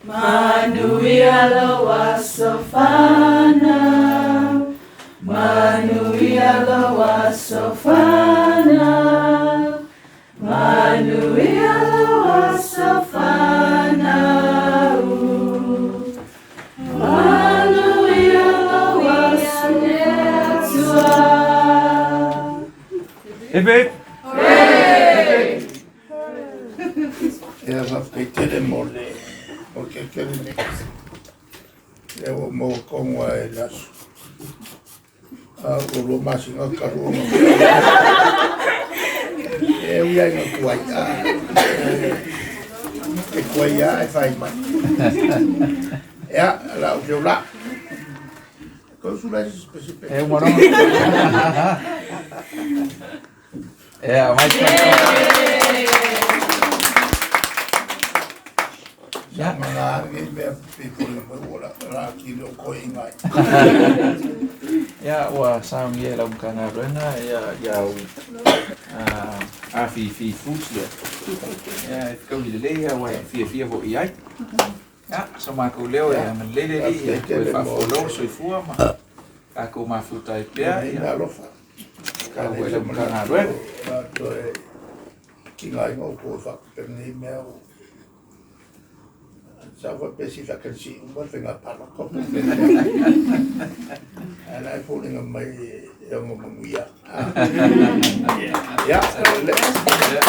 Manuia lou aso fanau, manuia lou aso fanau, manuia lou aso fanau. Manuia lou aso Atua. Hip hip! Ia faafetai tele mo le mo le keake lenei. Lea ua ou maua tonu lava i le aso. A ua 2 masina talu ona e ui lava ina tuai, a e tuai lava ae fai mai. Ia, la ou seu la. Ko usu lai se spesipe. E uma loa. Ia, mai. Sa mana nei mea pe pole mai ua la la ki lo ko ingai. Ia, ua saunia e lau Matagaluega ia iau afifi foods lea. Ia, e fetaui lelei aua e fiafia foi i ai. Ia, so matou leo e agalelei le Alii e toe faafofoga le soifua ma tatou mafuta ai pea. Ia Ia, alofa. tau foi lau Matagaluega. La toe tigaina o toe faapena nei mea o sa faapea si fakalisi uma le faiga palota po o fea. Ae la e foliga mai e ono manuia. Ia, lelei. Ia.